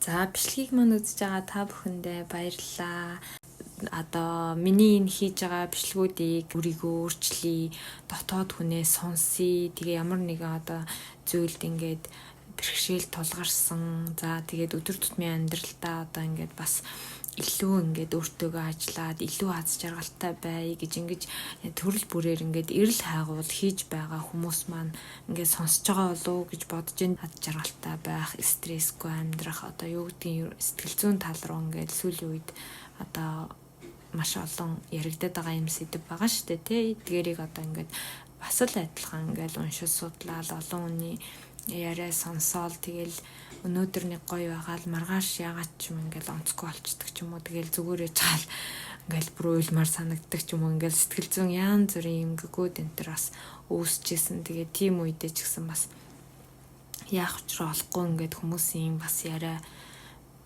За, бичлэгийг маань үзэж байгаа та бүхэндээ баярлалаа. Одоо миний энэ хийж байгаа бичлэгүүдийг өөрийгөө өөрчлөе, дотоод хүнээ сонсъё. Тэгээ ямар нэгэн одоо зүйлд ингээд бэрхшээл тулгарсан. За, тэгээд өдөр тутмын амьдралдаа одоо ингээд бас илүү ингээд өөртөөгөө ажиллаад илүү аз жаргалтай бай гэж ингэж төрөл бүрээр ингээд эрэл хайгуул хийж байгаа хүмүүс маань ингээд сонсож байгаа болов уу гэж бодож байна. Аз жаргалтай байх, стрессгүй амьдрах, одоо юу гэдгийг, сэтгэл зүйн тал руу ингээд сүүлийн үед одоо маш олон яригдаад байгаа юм сэдэв байгаа шүү дээ, тий. Эдгээрийг одоо ингээд бас л адилхан ингээд уншиж судлаад, олон хүний яриа сонсоол, тэгэл өнөөдөр нэг гоё байгаал маргааш яагаад ч юм ингээл онцгүй болчдөг ч юм уу, тэгэл зүгээрээ чаал ингээл бүр уйлмаар санагддаг ч юм уу, ингээл сэтгэл зүйн янз бүрийн эмгэгүүд энэ төр бас үүсчихсэн. Тэгээд тийм үедээ ч гэсэн бас яах учраа олохгүй ингээд хүмүүсийн бас яриа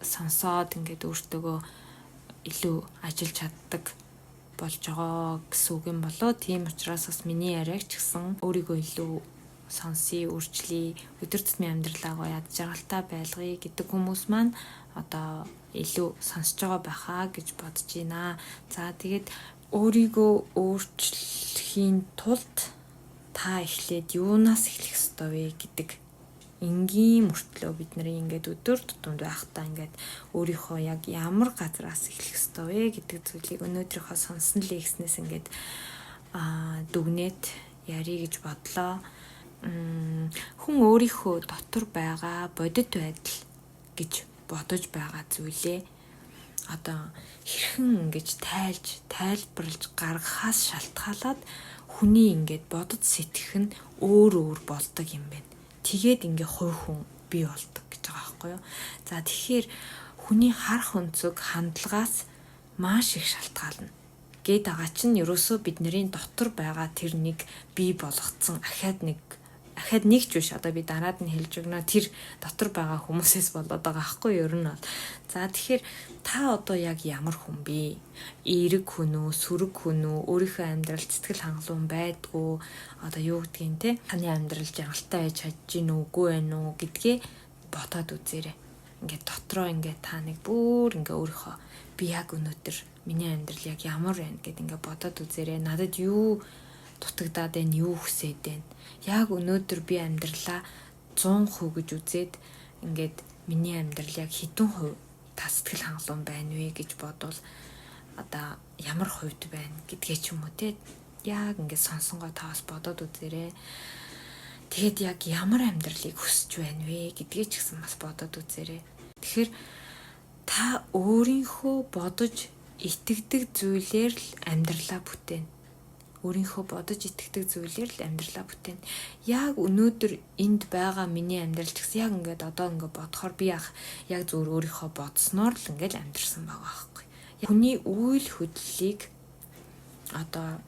сонсоод ингээд өөртөөгөө илүү ажиллаж чаддаг болж байгаа гэсэн үг юм болоо. Тийм учраас бас миний яриаг ч гэсэн өөрийгөө илүү сонсъё, өөрчлөе, өдөр тутмын амьдралаа гоё аз жаргалтай байлгая гэдэг хүмүүс маань одоо илүү сонсож байгаа байхаа гэж бодож байна. За, тэгээд өөрийгөө өөрчлөхийн тулд та эхлээд юунаас эхлэх ёстой вэ гэдэг энгийн мөртлөө бид нарын ингээд өдөр тутамд байхдаа ингээд өөрийнхөө яг ямар газраас эхлэх ёстой вэ гэдэг зүйлийг өнөөдрийнхөө сонсон лекцнээс ингээд дүгнээд ярих гэж бодлоо. Хүн өөрийнхөө дотор байгаа бодит байдал гэж бодож байгаа зүйлээ одоо хэрхэн ингэж тайлж, тайлбарлаж гаргахаас шалтгаалаад хүний ингээд бодож сэтгэх нь өөр өөр болдог юм байна. Тэгээд ингээ хувь хүн бий болдог гэж байгаа байхгүй юу? За, тэгэхээр хүний харах өнцөг, хандлагаас маш их шалтгаална гээд байгаа чинь ерөөсөө бидний дотор байгаа тэр нэг бий болгоцсон ахаад нэг, ахаад нэг ч биш, одоо би дараад нь хэлж өгнө, тэр дотор байгаа хүмүүсээс болоод байгаа байхгүй юу ер нь бол. За, тэгэхээр та одоо яг ямар хүн бэ? Эерэг хүн үү, сөрөг хүн үү, өөрийнхөө амьдрал сэтгэл хангалуун байдгүй, одоо юу гэдгийг те, таны амьдрал жаргалтай байж чадж гин үгүй байх уу гэдгээ бодоод үзээрэй. Ингээд дотроо ингээд та нэг бүр ингээ өөрийнхөө би яг өнөөдөр миний амьдрал яг ямар байна гэд ингээ бодоод үзээрэй. Надад юу дутагдаад байна, юу хүсээд байна? Яг өнөөдөр би амьдралаа 100% гэж үзээд ингээд миний амьдрал яг хэдэн хувь та сэтгэл хангалуун байна вэ гэж бодвол одоо ямар хувьд байна гэдгээ ч юм уу те, яг ингээд сонсонгоо та бас бодоод үзээрэй. Тэгээд яг ямар амьдралыг хүсэж байна вэ гэдгээ ч гэсэн бас бодоод үзээрэй. Тэгэхээр та өөрийнхөө бодож итгэдэг зүйлээр л амьдралаа бүтээнэ, өөрийнхөө бодож итгэдэг зүйлээр л амьдралаа бүтээнэ. Яг өнөөдөр энд байгаа миний амьдрал ч гэсэн яг ингээд одоо ингээд бодохоор би яг зүгээр өөрийнхөө бодсноор л ингээд амьдрсан байгаа байхгүй. Хүний үйл хөдлөлийг одоо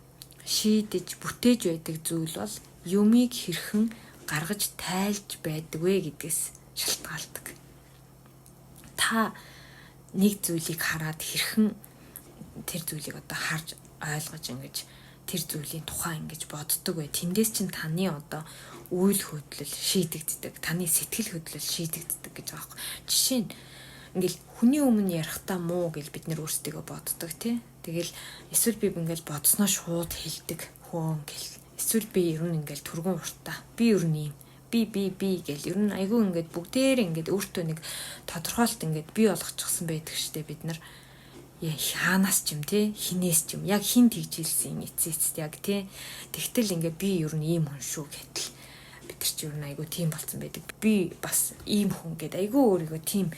шийдэж бүтээж байдаг зүйл бол юмыг хэрхэн гаргаж тайлж байдаг вэ гэдгээс шалтгаалдаг. Та нэг зүйлийг хараад хэрхэн тэр зүйлийг одоо харж ойлгож ингэж тэр зүйлийн тухай ингэж боддог вэ? Тэндээс чинь таны одоо үйл хөдлөл шийдэгддэг, таны сэтгэл хөдлөл шийдэгддэг гэж байгаа байхгүй. Жишээ нь ингээл хүний өмнө ярихдаа муу гэж бид нэр өөрсдийгөө боддог, тий. Тэгэл эсвэл би ингээл бодсноо шууд хэлдэг хөөн гэл. Эсвэл би ер нь ингээл түргэн уртаа. Би ер нь ийм би би би гэл ер нь айгүй ингээд бүгдээр ингээд өөртөө нэг тодорхойлт ингээд бий болгочихсон байдаг штэ бид нар хаанаас ч юм те, хинээс ч юм, яг хин тэгж хэлсэн эцээ эцэст яг те, тэгтэл ингээ би ер нь ийм хүн шүү гэтэл бид нар чи ер нь айгүй тийм болцсон байдаг. Би бас ийм хүн гэд айгүй өөрийгөө тийм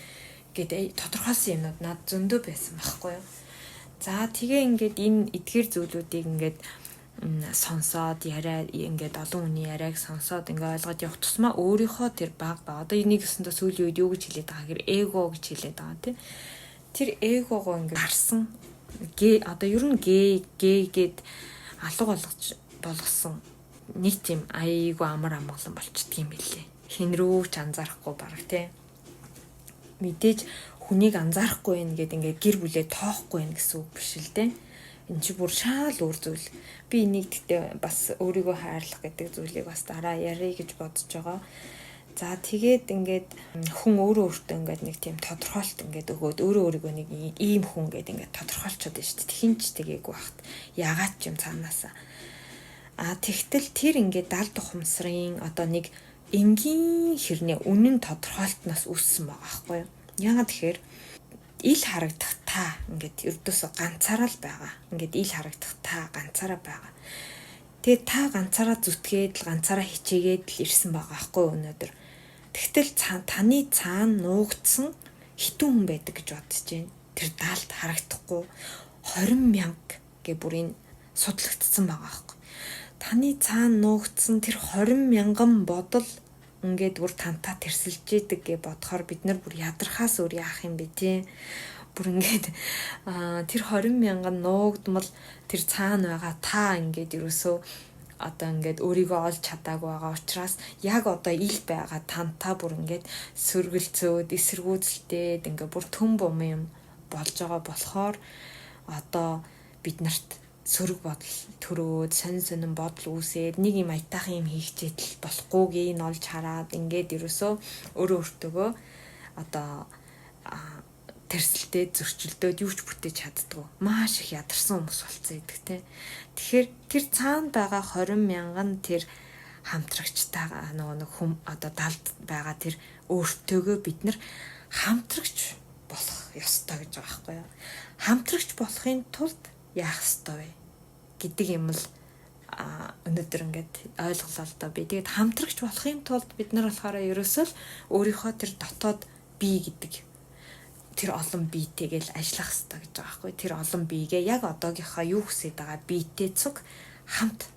гэд тодорхойлсон юмнууд над зөндөө байсан байхгүй юу. За, тэгээ ингээд энэ эдгээр зүйлүүдийг ингээд сонсоод, яриа ингээд олон хүний яриаг сонсоод ингээ ойлгоод явах тусмаа өөрийнхөө тэр баг баг одоо энийг өсөндөө сүүлийн үед юу гэж хэлээд байгаа гэхээр эго гэж хэлээд байгаа тийм, тэр эгогоо ингээд харсан гэ одоо ер нь гэ гэ гэд алга болгож болгосон нэг тийм айгүй амар амгалан болчдөг юм билээ. Хэн рүү ч анзаарахгүй бараг тий. Мэдээж хүнийг анзаарахгүй байх гэд ингээд гэр бүлээ тоохгүй байх гэсэн үг биш л дээ. Энэ чи бүр шаал өөр зүйл. Би энийг гэхдээ бас өөрийгөө хайрлах гэдэг зүйлийг бас дараа ярих гэж бодож байгаа. За тэгээд ингээд хүн өөрөө өөртөө ингээд нэг тийм тодорхойлт ингээд өгөөд өөрөө өөрийгөө нэг ийм хүн гээд ингээд тодорхойлцоод байна шүү дээ. Хин ч тэгээгүй багт. Ягаад ч юм цаанаасаа. А тэгтэл тэр ингээд далд ухамсарын одоо нэг энгийн хэрнээ үнэн тодорхойлтноос үүссэн байгаа байхгүй юу? Яагаад тэгэхээр ил харагдах та ингээд ердөөсөө ганцаараа л байгаа. Ингээд ил харагдах та ганцаараа байгаа. Тэгээд та ганцаараа зүтгээд л ганцаараа хичээгээд л ирсэн байгаа байхгүй юу өнөөдөр. Тэгтэл таны цаана нуугдсан хитэн хүн байдаг гэж бодож байна. Тэр даалт харагдахгүй 20 мянга гэ бүр энэ судлагдсан байгаа байхгүй. Таны цаана нуугдсан тэр 20 мянган бодол ингээд бүр тантаа тэрсэлж идэг гэ бодохоор бид нар бүр ядрахаас өөр яах юм бэ те. Бүр ингээд тэр 20 мянган нуугдмал тэр цаана байгаа та ингээд ерөөсөө одоо ингээд өөрийгөө олж чадаагүй байгаа учраас яг одоо ил байгаа тантаа бүр ингээд сөргөлцөөд эсэргүүцэлдээд ингээд бүр түн бум юм болж байгаа болохоор одоо бид нарт сөрөг бодол төрөөд сонин сонин бодол үүсээд нэг юм аятайхан юм хийх чийтэл болохгүйг нь олж хараад ингээд ерөөсөө өөрөө өөртөөгөө одоо тэрсэлдээд зөрчилдөөд юу ч бүтээж чаддгүй. Маш их ядарсан хүмүүс болцсон гэдэг те. Тэгэхээр тэр цаана байгаа 20 мянган тэр хамтрагчтайгаа нөгөө нэг хүм одоо далд байгаа тэр өөртөөгөө бид нар хамтрагч болох ёстой гэж байгаа байхгүй юу? Хамтрагч болохын тулд яах ёстой вэ гэдэг юм л өнөөдөр ингээд ойлголоо л доо би. Тэгээд хамтрагч болохын тулд бид нар болохоор ерөөсөө л өөрийнхөө тэр дотоод бие гэдэг тэр олон биетэйгээ л ажиллах хэрэгтэй гэж байгаа байхгүй. Тэр олон биегээ яг одоогийнхаа юу хүсэж байгаа биетэй цуг хамт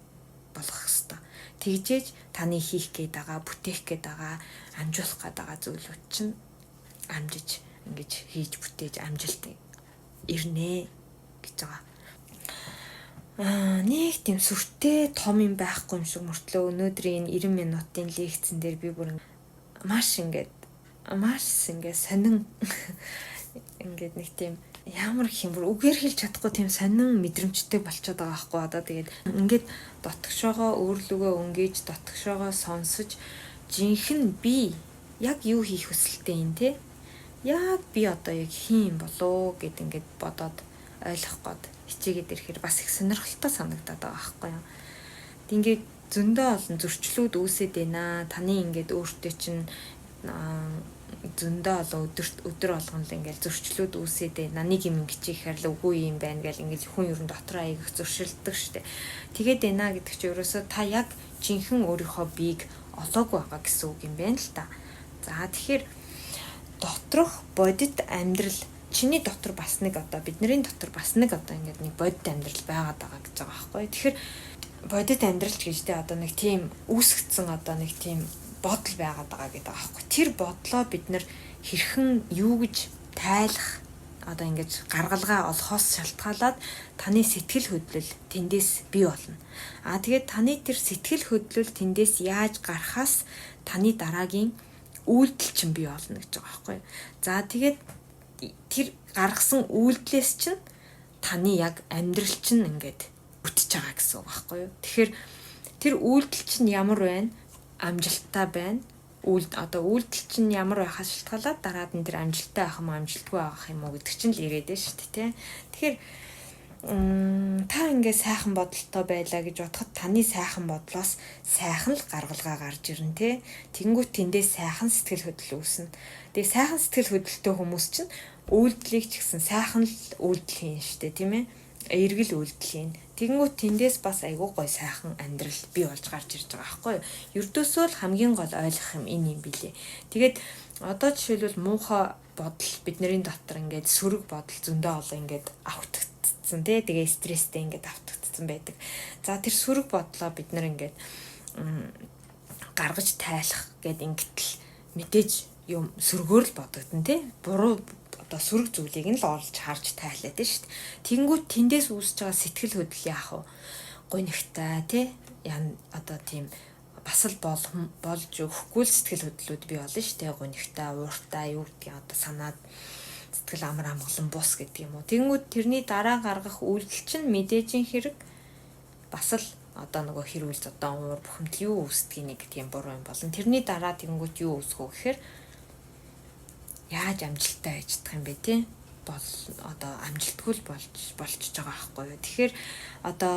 болгох хэрэгтэй. Тэгжээж таны хийх гээд байгаа, бүтээх гээд байгаа, амжуулах гээд байгаа зүйлүүд чинь амжиж ингэж хийж бүтээж амжилт ирнэ гэж байгаа. Нэг тийм сүртэй том юм байхгүй юм шиг мөртлөө өнөөдрийн энэ 90 минутын лекцэн дээр би бүр маш ингээд сонин ингээд нэг тийм ямар гэх юм бүр үгээр хэлж чадахгүй тийм сонин мэдрэмжтэй болчиход байгаа байхгүй одоо. Тэгээд ингээд дотгошоогоо өөрлөгөө өнгөж дотгошоогоо сонсож жинхэнэ би яг юу хийх хүсэлтэй юм те, яг би одоо яг хийн юм болоо гэд ингээд бодоод ойлгох гээд хичээгээд ирэхээр бас их сонирхолтой санагдаад байгаа байхгүй юу. Ингээд зөндөө олон зөрчлүүд үүсэт байна. Таны ингээд өөртөө чинь зөндөө олон өдөр болгон л ингээл зөрчлүүд үүсээд байна. Нэг юм ингэчихээр л үгүй юм байна гэл ингээл хүн ер нь дотроо аягах зөрчилдөг штэ. Тэгээд байна гэдэг чинь ерөөсөө та яг жинхэнэ өөрийнхөө биеийг олоогүй байгаа гэсэн үг юм байна л та. За тэгэхээр доторх бодит амьдрал чиний дотор бас нэг одоо бидний дотор бас нэг одоо ингээд нэг бодит амьдрал байгаад байгаа гэж байгаа байхгүй. Тэгэхээр бодит амьдрал ч гэж те одоо нэг тийм үүсгэсэн одоо нэг тийм бодол байгаад байгаа гэдэг байгаа байхгүй. Тэр бодлоо бид нэр хэрхэн юу гэж тайлах одоо ингэж гаргалгаа олохоос шалтгаалаад таны сэтгэл хөдлөл тэндээс бий болно. Аа тэгээд таны тэр сэтгэл хөдлөл тэндээс яаж гарахаас таны дараагийн үйлдэл чинь бий болно гэж байгаа байхгүй. За тэгээд тэр гаргасан үйлдэлээс чинь таны яг амьдрал чинь ингээд бүтэж байгаа гэсэн үг байхгүй юу. Тэгэхээр тэр үйлдэл чинь ямар байна? Амжилттай байна. Одоо үйлдэл чинь ямар байхаас шалтгаалаад дараад нь тэр амжилттай байх юм уу, амжилтгүй байх юм уу гэдэг чинь л ирээд байна шүү дээ, тэ. Тэгэхээр та ингээ сайхан бодолтой байлаа гэж бодоход таны сайхан бодлоос сайхан л гаргалгаа гарч ирнэ, тэ. Тэнгүүт тэндээ сайхан сэтгэл хөдлөл үүснэ. Тэгээ сайхан сэтгэл хөдлөлтөй хүмүүс чинь үйлдэлийг ч гэсэн сайхан л үйлдэл хийн шүү дээ, тийм ээ. Эргэл үйлдэл хийн. Тэгэнгүүт тэндээс бас айгүй гой сайхан амьдрал бий болж гарч ирж байгаа байхгүй юу? Ердөөсөө л хамгийн гол ойлгох юм энэ юм билээ. Тэгээд одоо жишээлбэл муухай бодол бидний дотор ингээд сөрөг бодол зөндөө олон ингээд автагдсан тий. Тэгээ стресстэй ингээд автагдсан байдаг. За тэр сөрөг бодлоо бид нар ингээд гаргаж тайлах гэд ингээд л мэдээж юм сөргөөр л бодогдно тий. Буруу одоо сөрөг зүйлийг нь л олж харж тайлаад байна шүү дээ. Тэнгүүт тэндээс үүсэж байгаа сэтгэл хөдлөл яах вэ? Гунигтай тий. Ян одоо тийм бас л болж өгөхгүй л сэтгэл хөдлөлүүд бий болно шүү дээ. Гунигтай, ууртай, юу гэдгийг одоо санаад сэтгэл амар амгалан бус гэдэг юм уу. Тэнгүүт тэрний дараа гаргах үйлдэл чинь мэдээжийн хэрэг бас л Одоо нөгөө хэрүүл зодоо уур бухимдал юу үүсдгийг нэг тийм буруу юм болно. Тэрний дараа тэгэнгүүт юу үүсэх вэ гэхээр яаж амжилттай байж чадах юм бэ те? Бол одоо амжилтгүй л болж болчихж байгаа байхгүй юу. Тэгэхээр одоо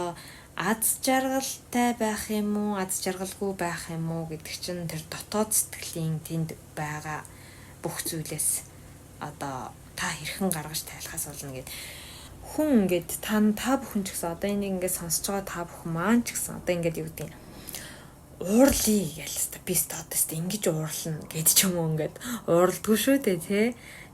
аз жаргалтай байх юм уу, аз жаргалгүй байх юм уу гэдэг чинь тэр дотоод сэтгэлийн тэнд байгаа бүх зүйлээс одоо та хэрхэн гаргаж тайлахаас болно гэд. Хүн ингээд та бүхэн ч гэсэн одоо энийг ингээд сонсож байгаа та бүхэн маань ч гэсэн одоо ингээд юу гэдэг уурлая гээл хэвээр би одоо хэвээр ингэж уурлана гэд ч юм уу ингээд уурладгүй шүү дээ тий.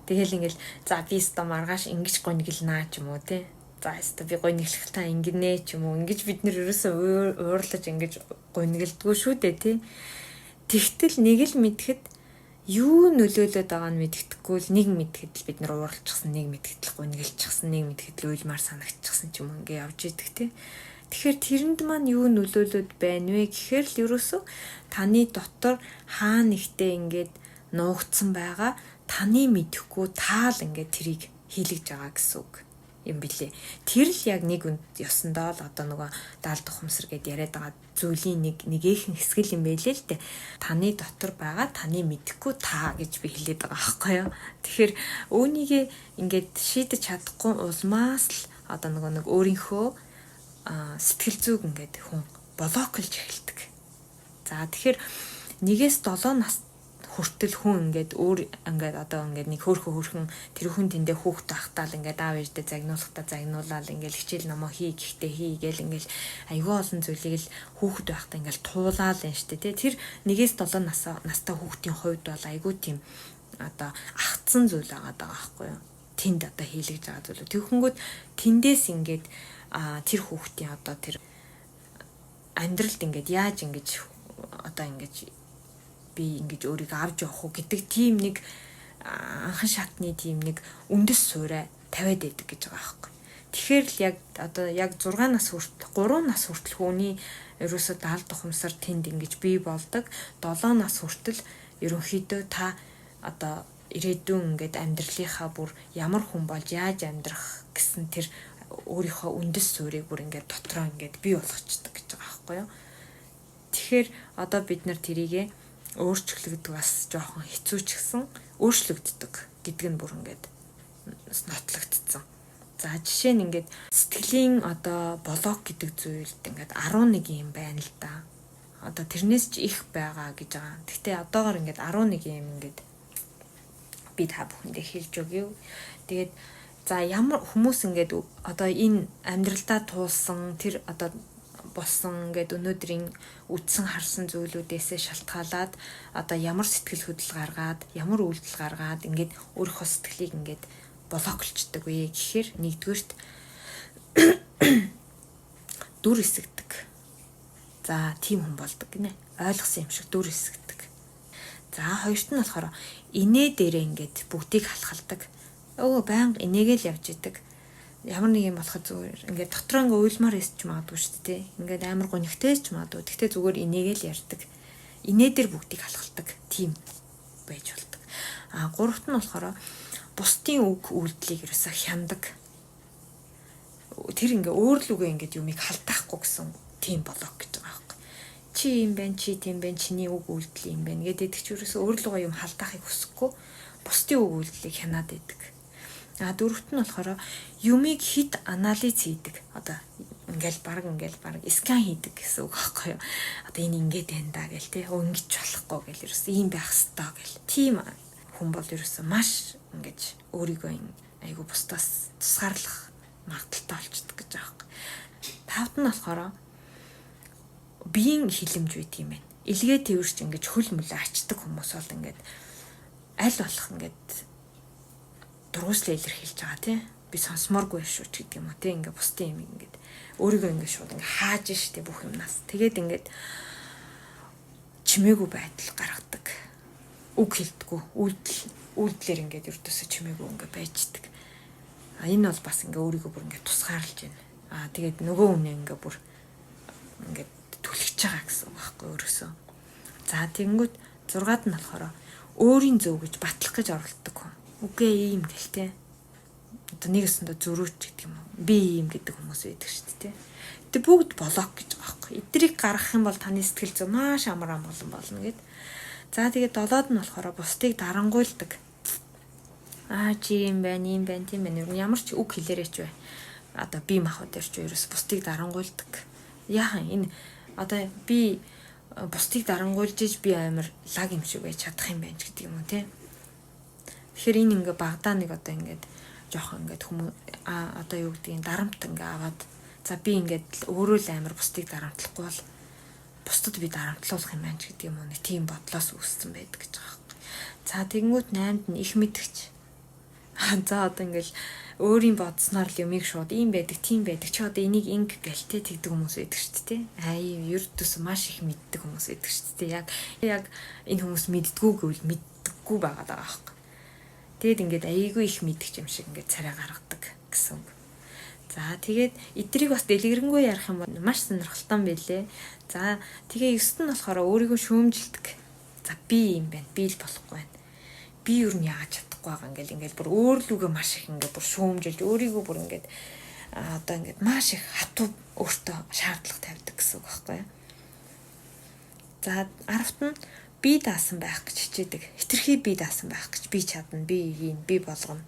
Тэгэл ингээл за би өстө маргааш ингэж гонигилнаа ч юм уу тий. За өстө би гониглах та ингэнэ ч юм уу ингэж бид нэр ерөөсөө уурлаж ингэж гонигилдэггүй шүү дээ тий. Тэгтэл нэг л мэдхэд юу нөлөөлөд байгаа нь мэддэхгүй л нэг мэдхэд л бид нар уурлчихсан, нэг мэдхэд л гонигилчихсан, нэг мэдхэд л уйлмаар санагдчихсан ч юм уу ингээ явж идэг тий. Тэгэхээр тэрэнд маань юу нөлөөлөд байна вэ гэхээр л ерөөсөө таны дотор хаа нэгтээ ингээд нуугдсан байгаа таны мэдэхгүй таал ингээд тэрийг хийлгэж байгаа гэсэн үг юм билээ. Тэр л яг нэг үнд ёсондоо л одоо нөгөө даалд ухамсар гэд яриад байгаа зүйлийн нэг нэгээхэн хэсэг юм байлээ л дээ. Таны дотор байгаа таны мэдэхгүй та гэж би хэлээд байгаа байхгүй юу. Тэгэхээр үүнийгээ ингээд шийдэж чадахгүй улмаас л одоо нөгөө нэг өөрийнхөө сэтгэл зүйг ингээд хүн блоклж эхэлдэг. За тэгэхээр 1-ээс 7 нас хүртэл хүн ингээд өөр ингээд одоо ингээд нэг хөөрхөн хөөрхөн тэр хүн тэндээ хүүхд байхдаа л ингээд аав ээждээ загнуулахдаа загнуулаад ингээд хичээл номоо хий гэхдээ хий гээл ингээд айгүй олон зүйлийг л хүүхэд байхдаа ингээд туулаал энэ штэ тий. Тэр 1-ээс 7 настай хүүхдийн хувьд бол айгүй тийм одоо ахцсан зүйл байгаа даа байхгүй юу. Тэнд одоо хийлгэж байгаа зүйл. Тэгэхүнгүүд тэндээс ингээд тэр хүүхдийн одоо тэр амьдралд ингээд яаж ингэж одоо ингэж би ингэж өөрийгөө авч явах уу гэдэг тийм нэг анхан шатны тийм нэг үндэс суурай тавиад байдаг гэж байгаа байхгүй. Тэгэхээр л яг одоо яг 6 нас хүртэл 3 нас хүртэл хүний ерөөсөө даалд ухамсар тэнд ингэж бий болдог. 7 нас хүртэл ерөнхийдөө та одоо ирээдүйн ингээд амьдралынхаа бүр ямар хүн болж яаж амьдрах гэсэн тэр өөрийнхөө үндэс суурийг бүр ингээд дотроо ингээд бий болгочдөг гэж байгаа байхгүй юу. Тэгэхээр одоо бид нар тэрийгэ өөрчлөгдөх бас жоохон хэцүү ч гэсэн өөрчлөгддөг гэдэг нь бүр ингээд нотлогдсон. За жишээ нь ингээд сэтгэлийн одоо блок гэдэг зүйлд ингээд 11 юм байна л да. Одоо тэрнээс ч их байгаа гэж байгаа. Гэхдээ одоогор ингээд 11 юм ингээд би та бүхэндээ хэлж өгье. Тэгээд за ямар хүмүүс ингээд одоо энэ амьдралдаа туулсан тэр одоо болсон ингээд өнөөдрийн үдсэн харсан зүйлүүдээсээ шалтгаалаад одоо ямар сэтгэл хөдлөл гаргаад ямар үйлдэл гаргаад ингээд өөрийнхөө сэтгэлийг ингээд блоклчдаг вэ гэхээр нэгдүгээрт дүр эсгдэг. За тийм хүн болдог гинэ. Ойлгосон юм шиг дүр эсгдэг. За хоёрт нь болохоор инээ дээрээ ингээд бүгдийг халахалдаг. Өө байнга инээгээл явж идэг. Ямар нэг юм болоход зүгээр ингээд дотроо ингээ уйлмаар эсч магадгүй шүү дээ. Ингээд амар гонигтэй ч магадгүй. Гэхдээ зүгээр инээгээл ярьдаг. Инээ дээр бүгдийг халахалдаг. Тийм байж болдог. А гуравт нь болохоор бусдын үг үйлдэлийг ерөөсөө хяндаг. Тэр ингээ өөр лүгээ ингээд юмыг халдаахгүй гэсэн тийм блок гэж байгаа байхгүй. Чи юм байна, чи тийм байна, чиний үг үйлдэл юм байна гэдэг чи ерөөсөө өөр лүгээ юм халдаахыг хүсэхгүй бусдын үг үйлдэлийг хянаад байдаг. А дөрөвт нь болохоор юмыг хит анализ хийдэг. Одоо ингээл баг скан хийдэг гэсэн үг байхгүй юу? Одоо энэ ингээд байна да гэл те. Өө ингэж болохгүй гэл ерөөсөө ийм байх ёстой гэл. Тийм хүн бол ерөөсөө маш ингэж өөрийгөө айгу бусдаас тусгаарлах магадлалтай болчдөг гэж байгаа байхгүй. Тавд нь болохоор биеийн хилэмж байдаг юм байна. Илгээ тэрч ингэж хөл мөлөө ачдаг хүмүүс бол ингээд аль болох ингээд дургуйслаа илэрхийлж байгаа тий. Би сонсомооргүй шүү ч гэдэг юм уу тий. Ингээ бусдын юм ингээд өөрийгөө ингээ шууд ингээ хааж штэ бүх юмнаас. Тэгээд ингээд чимээгүй байдал гаргадаг. Үг хэлдэггүй. Үйлдэлээр ингээд ердөөсөө чимээгүй ингээ байждаг. А энэ бол бас ингээ өөрийгөө бүр ингээ тусгаарлаж байна. А тэгээд нөгөө хүнээ ингээ бүр ингээд түлхэж байгаа гэсэн үг байхгүй өөрөөсөө. За тэгэнгүүт 6-ад нь болохоор өөрийн зөв гэж батлах гэж оролддог хүн. Үгүй ийм гэл те. Одоо нэг өсөндөө зөрүүч гэдэг юм уу. Би ийм гэдэг хүмүүс байдаг шүү дээ. Тэ бүгд блок гэж байгаа байхгүй. Эдрийг гаргах юм бол таны сэтгэл зүй маш амар амгалан болно гэд. За тэгээд долоод нь болохоор бусдыг дарангуйлдаг. Аа чи юм байна, ийм байна, тийм байна. Ямар ч үг хэлээрээч бай. Одоо бие махбод дээр ч ерөөс бусдыг дарангуйлдаг. Яахан энэ одоо би бусдыг дарангуйлж иж би амар лаг юм шиг байж чадах юм байна ч гэдэг юм уу те. Тэгэхээр энэ ингээ багадаа нэг одоо ингээд жоохон ингээд хүмүүс одоо юу гэдгийг дарамт ингээ аваад за би ингээд өөрөө л амар бусдыг дарамтлахгүй бол бусдад би дарамтлуулах юм байна ч гэдэг юм уу, нэг тийм бодлоос үүссэн байдаг гэж байгаа байхгүй. За тэгэнгүүт 8-нд нь их мэдгч. За одоо ингээл өөрийн бодсноор л юмыг шууд ийм байдаг, тийм байдаг. Чи одоо энийг инг гэлтэй тэгдэг хүмүүс байдаг шүү дээ. Аа ийм ердөөс маш их мэддэг хүмүүс байдаг шүү дээ. Яг энэ хүмүүс мэддгүү гэвэл мэддэггүй байгаа даа байхгүй. Тэгэд ингээд айгүй их мэдгч юм шиг ингээд царай гаргадаг гэсэн үг. За тэгээд эдрийг бас дэлгэрэнгүй ярих юм бол маш сонирхолтой юм байлээ. За тэгээ 9-т нь болохоор өөрийгөө шүүмжилдэг. За би юм байна. Би л болохгүй байна. Би юу нь яаж чадахгүй байгаа ингээл ингээл бүр өөрлөгөө маш их ингээд бүр шүүмжилж өөрийгөө бүр ингээд одоо ингээд маш их хатуу өөртөө шаардлага тавьдаг гэсэн үг байхгүй юу? За 10-т нь би даасан байх гэж хичээдэг. Хитрхи би даасан байх гэж би чадна, би хийн, би болгоно,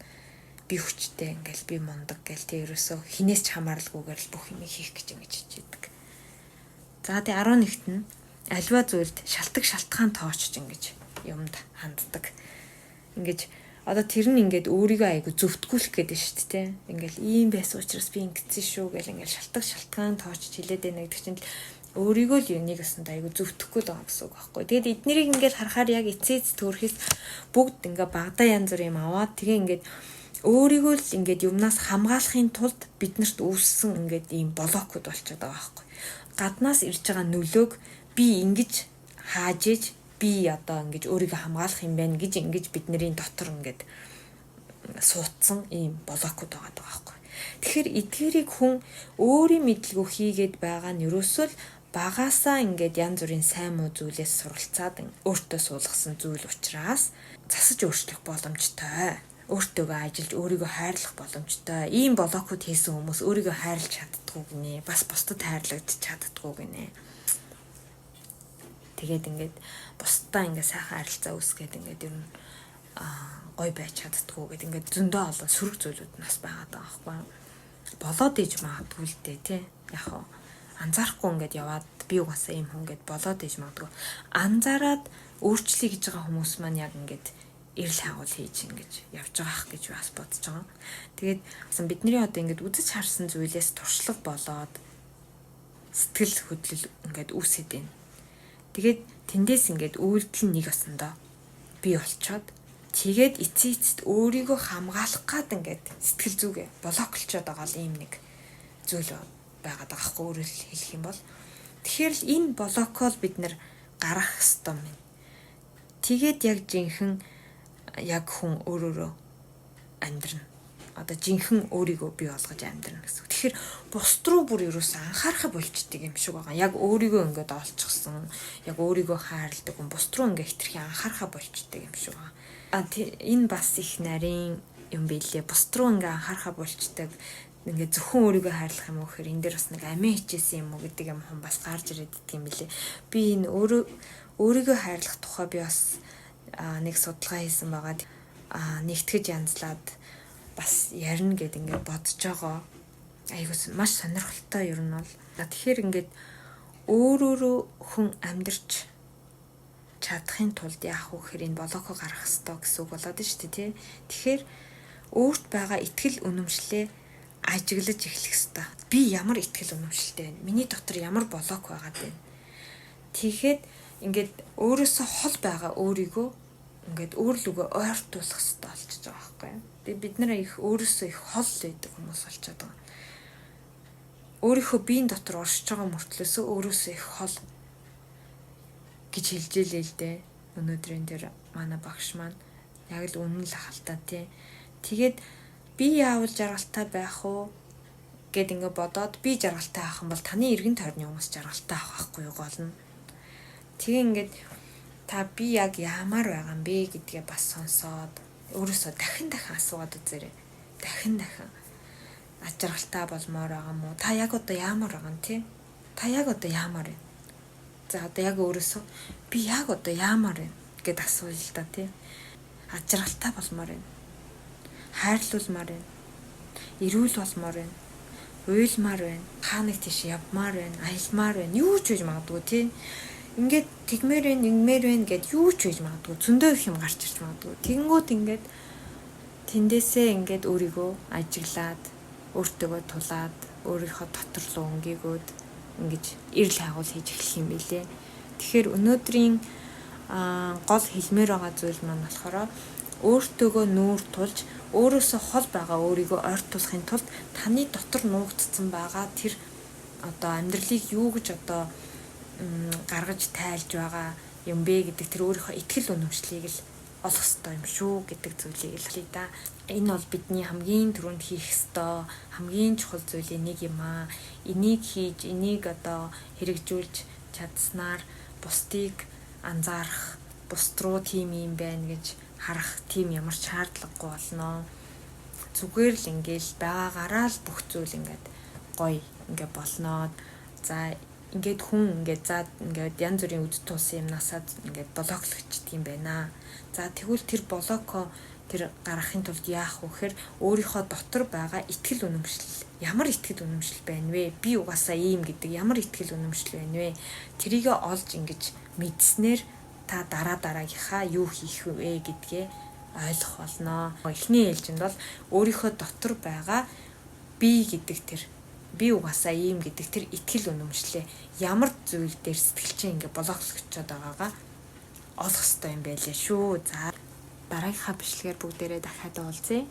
би хүчтэй ингээл би мундаг гэл тэг ерөөсөө хинээс ч хамааралгүйгээр л бүх юм хийх гэж ингэж хичээдэг. За тэг 11-т нь альва зүйлд шалтгаан шалтгаан тоочж ингэж юмд ханддаг. Ингэж одоо тэр нь ингээд өөрийгөө айгу зөвтгүүлэх гээд байна шүү дээ. Ингээл ийм байсан учраас би ингэсэн шүү гэл ингээл шалтгаан шалтгаан тоочж хилээд байна гэдэг чинь өөрийгөө л нэг өсөнд айгу зөвтөхгүй л байгаа гэсэн үг байхгүй. Тэгээд эднэрийг ингээл харахаар яг эцээ эц төрхөөс бүгд ингээ багадаа янз бүр юм аваад тэгээ ингээд өөрийгөө л ингээд юмнаас хамгаалахын тулд биднэрт үүссэн ингээд ийм блокууд болчиход байгаа байхгүй. Гаднаас ирж байгаа нөлөөг би ингэж хааж иж би одоо ингэж өөрийгөө хамгаалах юм байна гэж ингэж бидний дотор ингээд суудсан ийм блокууд байгаа байхгүй. Тэгэхээр эдгээрийг хүн өөрийн мэдлгүй хийгээд байгаа нь ерөөсөө л багасаа ингээд янз бүрийн сайн муу зүйлээс суралцаад өөртөө суулгасан зүйл учраас засаж өөрчлөх боломжтой. Өөртөөгөө ажиллаж өөрийгөө хайрлах боломжтой. Ийм блокууд хийсэн хүмүүс өөрийгөө хайрлаж чаддгүй гинэ. Бас бусдад хайрлагдчих чаддгүй гинэ. Тэгээд ингээд бусдаа ингээд сайхан харилцаа үүсгээд ингээд ер нь гой байж чаддгүй гэд ингээд зөндөө олон сөрөг зүйлүүд нас байгаад байгаа байхгүй юу. Болоод иж магадгүй л дээ тий. Яг хаа анзаарахгүй ингээд яваад би угаасаа ийм хүн гэд болоод иж магадгүй. Анзаараад өөрчлөе гэж байгаа хүмүүс маань яг ингээд эрэл хайгуул хийж ингэж явж байгаа ах гэж бас бодож байгаа. Тэгээд бидний одоо ингээд үзэж харсан зүйлээс туршлага болоод сэтгэл хөдлөл ингээд үүсэт байна. Тэгээд тэндээс ингээд үйлдэл нь нэг осондоо бий болчоод тэгээд эцээ эцэст өөрийгөө хамгаалах гад ингээд сэтгэл зүгээ блоклчоод байгаа л ийм нэг зүйл байгаад байгаа хгүй өөрөөр хэлэх юм бол. Тэгэхээр л энэ блокол бид нэр гаргах ёстой юм. Тэгээд яг жинхэнэ яг хүн өөрөөрөө амьдрна. Одоо жинхэнэ өөрийгөө бий болгож амьдрна гэсэн. Тэгэхээр бусд руу бүр ерөөсөө анхаарахаа болчдөг юм шиг байгаа. Яг өөрийгөө ингээд олчихсон, яг өөрийгөө хайрладаг хүн бусд руу ингээд хитрхи анхаарахаа болчдөг юм шиг байгаа. А энэ бас их нарийн юм билээ. Бусд руу ингээд анхаарахаа болчдөг. Ингээд зөвхөн өөрийгөө хайрлах юм уу гэхээр энэ дээр бас нэг амийн хичээсэн юм уу гэдэг юм хүн бас гарч ирээд идэх юм билээ. Би энэ өөрөө өөрийгөө хайрлах тухай би бас нэг судалгаа хийсэн байгаа. Нэгтгэж янзлаад бас ярина гэд ингээд бодож байгаа. Айгуус маш сонирхолтой ер нь бол. Тэгэхээр ингээд өөр өөрөө хүн амьдрч чадахын тулд яах вэ гэхээр энэ блоко гаргах ёстой гэсэн үг болоод шүү дээ тий. Тэгэхээр өөрт байгаа итгэл үнэмшлээ ажиглаж эхлэх ёстой. Би ямар итгэл үнэмшилтэй байна? Миний дотор ямар блок байгаад байна? Тэгэхэд ингээд өөрөөсөө хол байгаа өөрийгөө ингээд өөрлөгөө ойртуулах хэрэгтэй болчихж байгаа байхгүй юу? Тэгээ бид нэр их өөрөөсөө их хол байдаг хүмүүс болчиход байгаа. Өөрийнхөө биеийн дотор оршиж байгаа мөртлөөсөө өөрөөсөө их хол гэж хэлж илээ л дээ. Өнөөдрийн тэр манай багш маань яг л үнэн л ахaltaа тий. Тэгээд би яавал жаргалтай байх уу гэд ингээ бодоод би жаргалтай авах юм бол таны эргэн тойрны хүмүүс жаргалтай авах байхгүй юу гол нь. Тэгээ ингээд та би яг яамаар байгаа юм бэ гэдгээ бас сонсоод өөрөөсөө дахин дахин асуугаад үзээрэй. Дахин дахин аз жаргалтай болмоор байгаа мó? Та яг одоо яамаар байгаа юм тий? Та яг одоо яамаар байна? За, одоо яг өөрөөсөө би яг одоо яамаар байна гэд асууя л да, тий. Аз жаргалтай болмоор байна. Хайрлуулмаар байна. Эрүүл болмоор байна. Уйлмаар байна. Хаа нэг тийш явмаар байна. Аялмаар байна. Юу ч байж магадгүй, тий. Ингээд тэгмээр байна, ингэмээр байна гэд юу ч байж магадгүй. Зөндөө их юм гарч ирж магадгүй. Тэгэнгүүт ингээд тэндээсээ ингээд өөрийгөө ажиглаад, өөртөөгөө тулаад, өөрийнхөө дотор руу өнгийгөөд ингэж эрэл хайгуул хийж эхлэх юм билээ. Тэгэхээр өнөөдрийн гол хэлмээр байгаа зүйл маань болохоор өөртөөгөө нүүр тулж, өөрөөсөө хол байгаа өөрийгөө ойртуулахын тулд таны дотор нуугдсан байгаа тэр одоо амьдралыг юу гэж одоо гаргаж тайлж байгаа юм бэ гэдэг тэр өөрийнхөө итгэл үнэмшлийг л олох ёстой юм шүү гэдэг зүйлийг л хэлье да. Энэ бол бидний хамгийн түрүүнд хийх ёстой хамгийн чухал зүйлийн нэг юм аа. Энийг хийж, энийг одоо хэрэгжүүлж чадсанаар бусдыг анзаарах, бусд руу тийм юм байна гэж харах тийм ямар ч шаардлагагүй болно. Зүгээр л ингээл байгаагаараа л бүх зүйл ингээд гоё ингээ болно. За, ингээд хүн ингээд, за, ингээд янз бүрийн үд тулсан юмнасаа ингээд блоклогчдөг юм байна. За, тэгвэл тэр блоко тэр гаргахын тулд яах вэ гэхээр өөрийнхөө дотор байгаа итгэл үнэмшил, ямар итгэл үнэмшил байна вэ? Би угаасаа ийм гэдэг ямар итгэл үнэмшил байна вэ? Тэрийг олж ингэж мэдснээр та дараа дараагийнхаа юу хийх вэ гэдгээ ойлгох болно. Эхний ээлжинд бол өөрийнхөө дотор байгаа би гэдэг тэр би угаасаа ийм гэдэг тэр итгэл үнэмшлээ ямар зүйл дээр сэтгэл чинь ингээ блоклогчод байгаагаа олох хэрэгтэй юм байлээ шүү. За, дараагийнхаа бичлэгээр бүгдээрээ дахиад уулзъя.